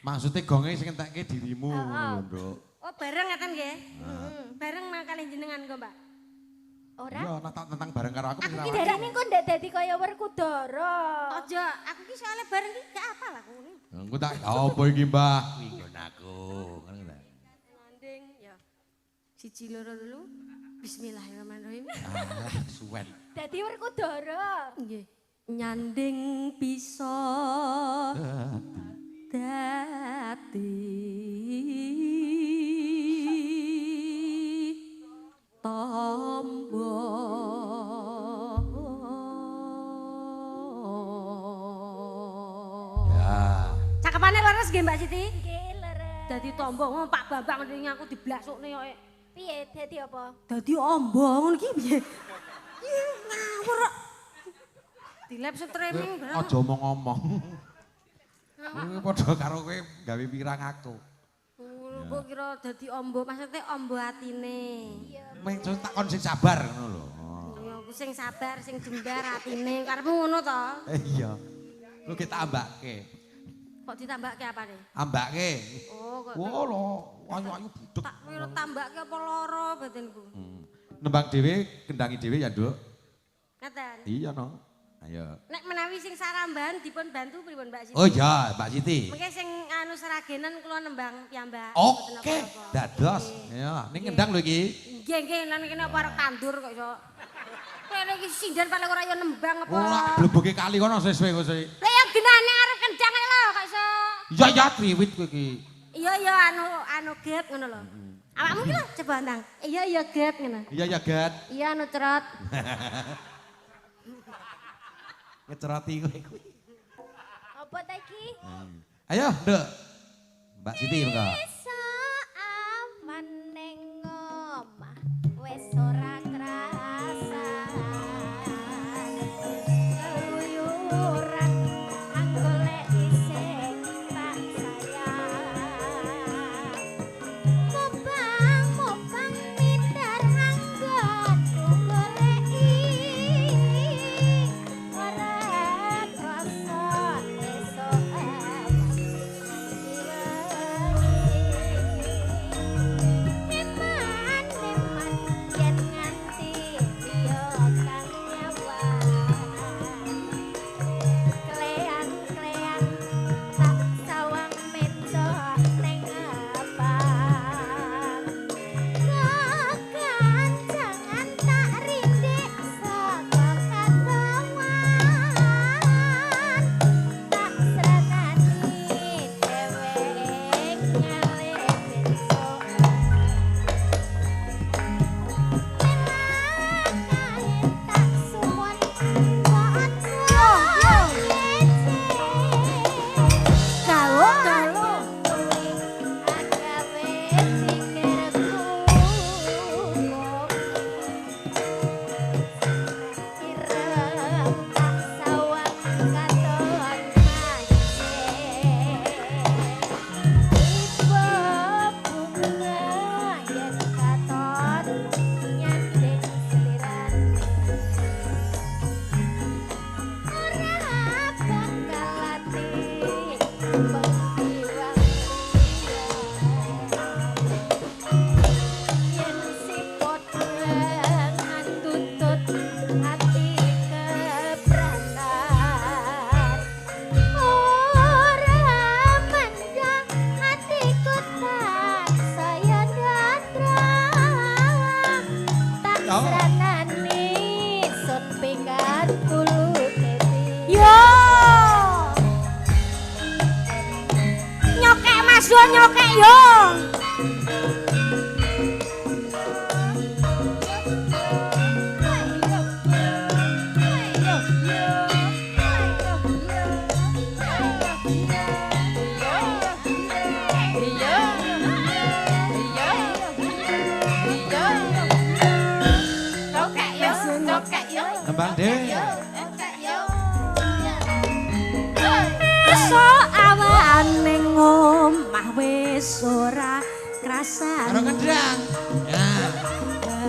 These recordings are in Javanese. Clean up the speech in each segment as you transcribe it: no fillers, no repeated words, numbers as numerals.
Maksudnya gonge sing entekke dirimu Heeh. ngono, Nduk. Oh, bareng ngaten nggih? Bareng mangkane jenengan kok, Mbak. Ora. Iya, nah tak tentang bareng karo aku mesti Aku ki ra. darane kok ndak dadi kaya Werkudara. Aja, aku ki soalnya bareng ki gak apal aku. Engko tak apa iki, Mbah? Kuwi nggon aku. Ngono ta. Nyanding ya. Siji loro telu. Bismillahirrahmanirrahim. Ah, suwen. Dadi Werkudara. Nggih. Nyanding bisa dadi tombo. Ya. Cakepane leres nggih Mbak Siti? Nggih, leres. Dadi tombo ngono Pak Bambang ngene aku diblasukne kok. Piye dadi apa? Dadi ombo ngono iki piye? Piye ngawur kok. Di live streaming barang. Aja omong-omong. Kowe padha karo kowe gawe pirang aku. Ngono kok kira dadi ombo, maksudnya ombo atine. Mek tak kon sing sabar ngono lho. Ya aku sing sabar, sing jembar atine. Karepmu ngono to? Iya. Lu kita ambake. Kok ditambahke apane? Ambake. Oh, kok Wah lho, ayu-ayu budek. tak kira tambahke apa lara batinku. Nembang dhewe, kendangi dhewe ya, Nduk. Ngaten. Iya no. Ayo. Nek menawi sing sarambahan dipun bantu pripun Mbak Siti? Oh iya, Mbak Siti. Mengke sing anu seragenan kula nembang piyambak. Oke, mboten apa-apa. dados. Iya, ning kendang lho iki. Nggih, nggih, nang kene apa arep tandur kok iso. Kowe iki sinden paling ora yo nembang apa. Ora bleboke kali kono sesuai kowe. Lah yang genane arep kendang lho kok iso. Iya ya triwit kowe iki. Iya iya anu anu get ngono lho. Awakmu ki lho coba ndang. Iya iya get ngono. Iya ya, Gat. Iya anu cerot. Ngeceroti kowe kuwi. Apa ta iki? Ayo, Nduk. Mbak Siti monggo. Iso aman ning omah wis ora krasan. Keluyuran anggolek isih tak sayang. Mobang-mobang mitar anggonku goleki. Ora krasa esuk awan Eman eman yen nganti liya kang nyawang. Kleang-kleang tak sawang mencok ning abang. Kekancangan tak rindik saka kadowan. Tak sranani dheweke ngalih besok. Lelakae tak suwun kok aja ngece. Galo galo. Agawe pikirku ireng tak sawang katon maje. Tiba bunga yen katon nyanding slirane. Ora bakal ati pengkiwang yen si padha ngantutut ati kepratan. Ora mendang atiku tansaya ndatra. Tak Ya. sranani sun pikat kulute Yo. Nyokek Mas yo nyokek yo. Nembang dhewe. Esuk awan ning omah wis ora krasan. Karo kendang. Ya.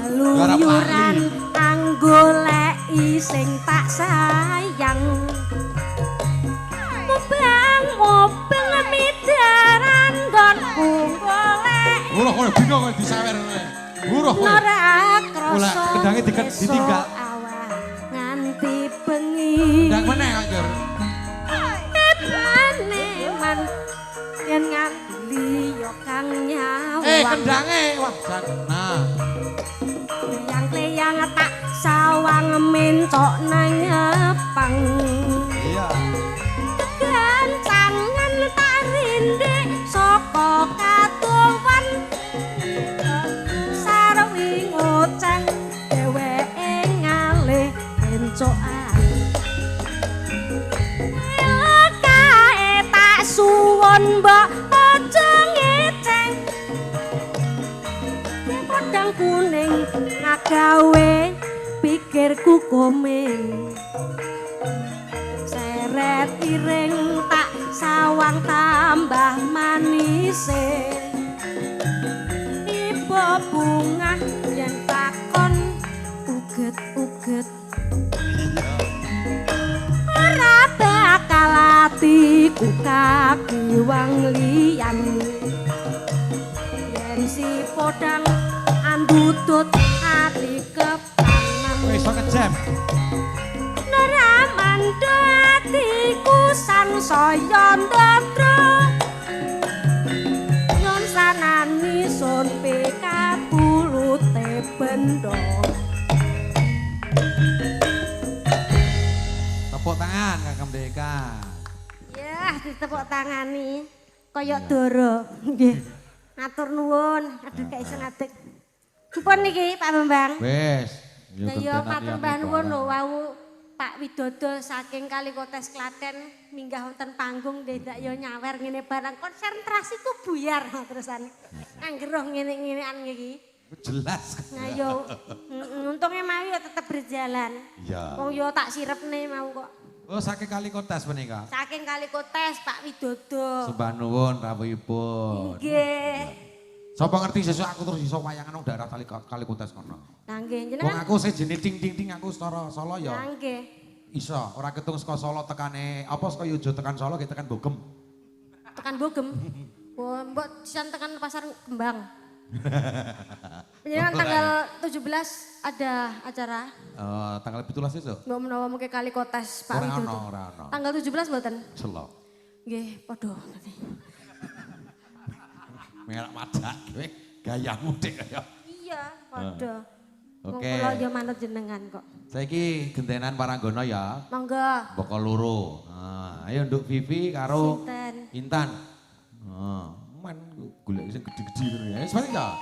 Keluyuran anggoleki sing tak sayang. Mubang mubeng midar Buruh kowe bingung kowe disawer kowe. Buruh kowe. Ora krasa. Kendange ditinggal. Awak nganti bengi. Kendang meneh kok, Jur. Eman yen nganti liya kang nyawang. Kendange wah jan. Nah. Kleyang-kleyang tak sawang mencok nang ngepang. Iya. Gancangan tak rindik saka kadowan. Sarwi ngoceng dheweke ngalih encokan. Kae tak suwun mbok aja ngeceng. Podang kuning ngagawe pikirku komeng. Seret iring tak sawang tambah manise. Ibu bungah yen takon uget-uget. Ora bakal atiku kakiwang liyan. Yen si podang andutut ati kepanan. Kowe iso ngejam. Ora mandho atiku sansaya ndadra. Nyun sanani sun pikatulute bendho. Tepuk tangan Kakang Deka. Yah, ditepuk tangani kaya doro. Nggih. Matur nuwun. Aduh gak iso ngadeg. Dipun niki Pak Bambang. Wis. Ya ya matur nuwun lho wau Pak Widodo saking Kalikotes Klaten minggah wonten panggung ndak ya nyawer ngene barang konsentrasiku buyar terusan. Angger roh ngene-ngenean iki. Jelas. Nah yo untunge mau ya tetep berjalan. Iya. Wong yo tak sirepne mau kok. Oh saking Kalikotes menika. Saking Kalikotes Pak Widodo. Sembah nuwun rawuhipun. Nggih. Sapa ngerti sesuk aku terus iso wayangan nang daerah Kalikotes kono. Lah nggih Wong jenengan. aku sing jenenge ting ting ting aku secara Solo ya. Lah nggih. Iso, ora ketung saka Solo tekane apa saka Yogyakarta tekan Solo ge tekan Bogem. Tekan Bogem. Wah, mbok sisan tekan Pasar Kembang. Panjenengan tanggal 17 ada acara. Tanggal 17 esuk. Mbok menawa mengke Kalikotes Pak Ora Widodo. ono, ora ono. Tanggal 17 mboten? Selo. Nggih, padha berarti. Merek madak kowe gayamu dik kaya. Iya, padha. Wong Oke. kula ya manut jenengan kok. Saiki gentenan Waranggono ya. Monggo. Mboko loro. Nah, ayo Nduk Vivi karo Sinten? Intan. Heeh, men golek sing gedhe-gedhe ngono ya. Wis mari ta?